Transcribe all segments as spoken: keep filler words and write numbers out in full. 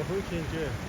ཧུའུ་ཆིན་ཅེ།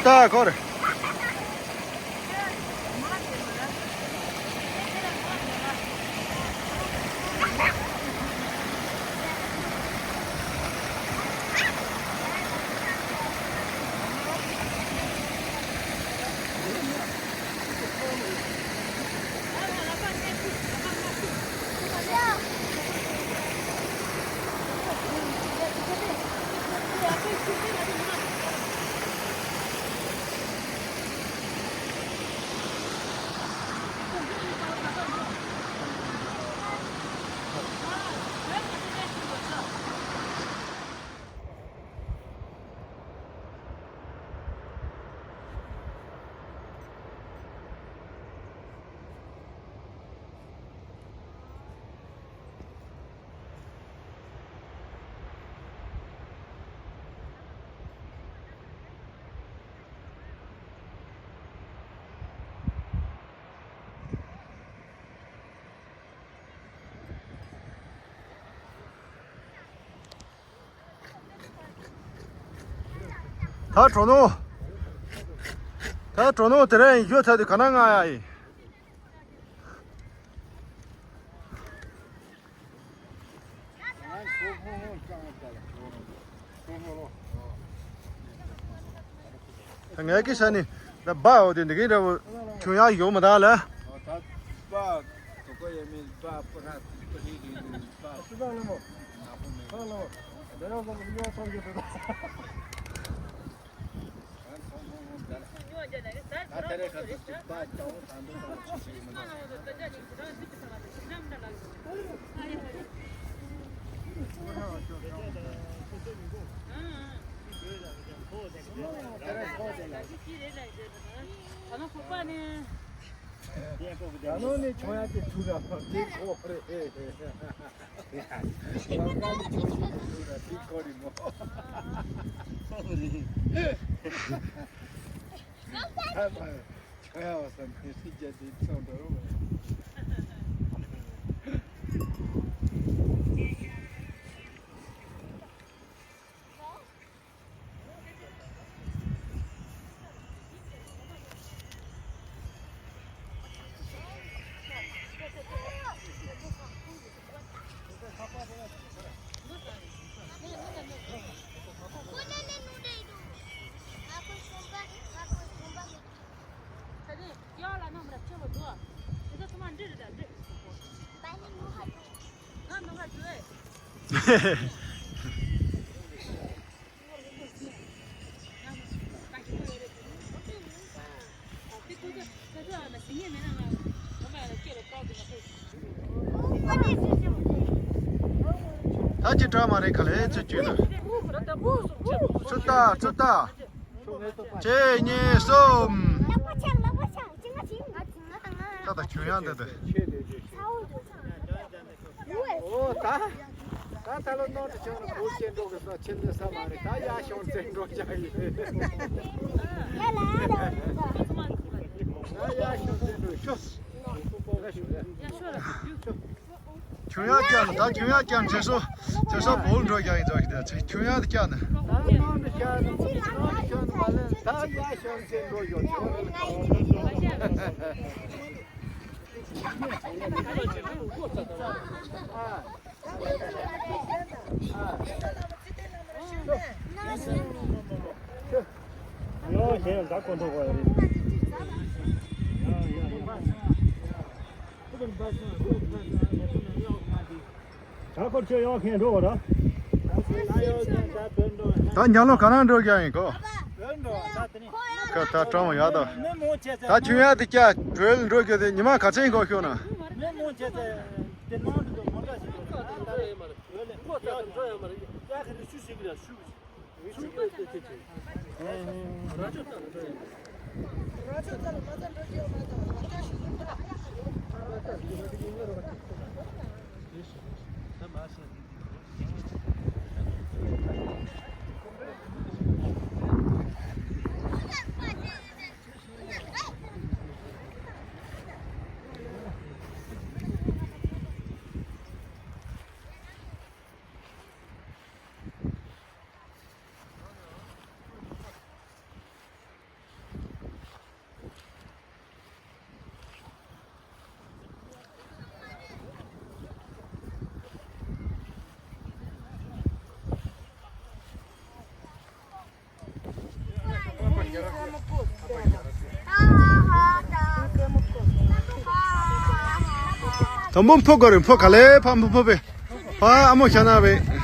ད་ཁོར། ད་གྲོ་ནོ། ད་གྲོ་ནོ་དེ་རིང་ཡོད་ཚད་དེ་ག་ན་ང་ཡ་ཡིན། ད་ངས་ཀི་ས་ནི་ད་སྦ་འོ་དེ་འདི་གི་འདྲ་བོ་ཁྱོད་ཡག་ཡོད་མ་ད་ལ། ཡང་ནང་ནས་ཆོག་ཡག་དེ་ཐུག་ར་དེ་ཁོ་རེད། ཡང་ནང་ནས་ཆོག་ཡག་དེ་ཐུག་ར་དེ་ཁོ་རེད་མོ། ཆོག་ཡག་བ་སམ་དེ་སྲིད་རྒྱ་དེ་ཚང་འགྲོ་རུང་ད་ཅི་དྲག་མ་རེད་ག་ལེ་ཚུར་བསྐྱོད་ལ། ཚུར་ལྟ་ཚུར་ལྟ། གཅིག་གཉིས་གསུམ། ད་ད་ཁྱོད་ཡང་འདི་ད། ཨོ་ད། ད་ད་ལོ་ནོར་དུ་ཆང་ལ་བུ་སྐྱེ་འགྲོ་གི་ས་ཆེན་འདི་ས་མ་རེད། ད་ཡ་ཤོང་ཙེ་འགྲོ་ཅག་ཡིན། ད་ཡ་ཤོང་ཙེ་འགྲོ་ཤོག་ཁྱོད་ཡང་སྐྱག་ནི་ད་ཁྱོད་ཡང་སྐྱག་ནི་ཚེ་སྲོག་ཚེ་སྲོག་བོལ་འགྲོ་རྒྱག་ཡིན་ཙག་གི་ད་ཚེ་ཁྱོད་ཡང་ད་སྐྱག་ནི། ད་ནང་དུ་ཤར་ནི་ཚེ་སྲོག་ཤོར་ནི་མ་ལེན། ད་ཡ་ཤོར་ཚེ་འགྲོ་ཡོད་ཚོ། ཨ། ཡོ་ཞེས་ད་ཀོ་འགྲོ་གོ་ཡ་རེད། ད་ཁོ་ཆོས་ཡོང་མཁན་འགྲོ་བ་ར། ད་ཉག་ལོ་ག་རང་འགྲོ་རྒྱག་ཡིན་གོ། ཁ་ད་སྤྲང་བ་ཡག་ད། ད་ཆུང་ཡག་དེ་ཀྱ་བྲོས་འགྲོ་རྒྱུ་དེ་ཉི་མ་ག་ཚད་ཡིན་གོ་ཤོག་ན། དུམ་བུ་འཕུ་དགོས་རེད། འཕུ་ག་ལེ་ཕ་འཕུ་འཕུ་བས། ཕ་ཨ་མོ་ཤ་ན་བས།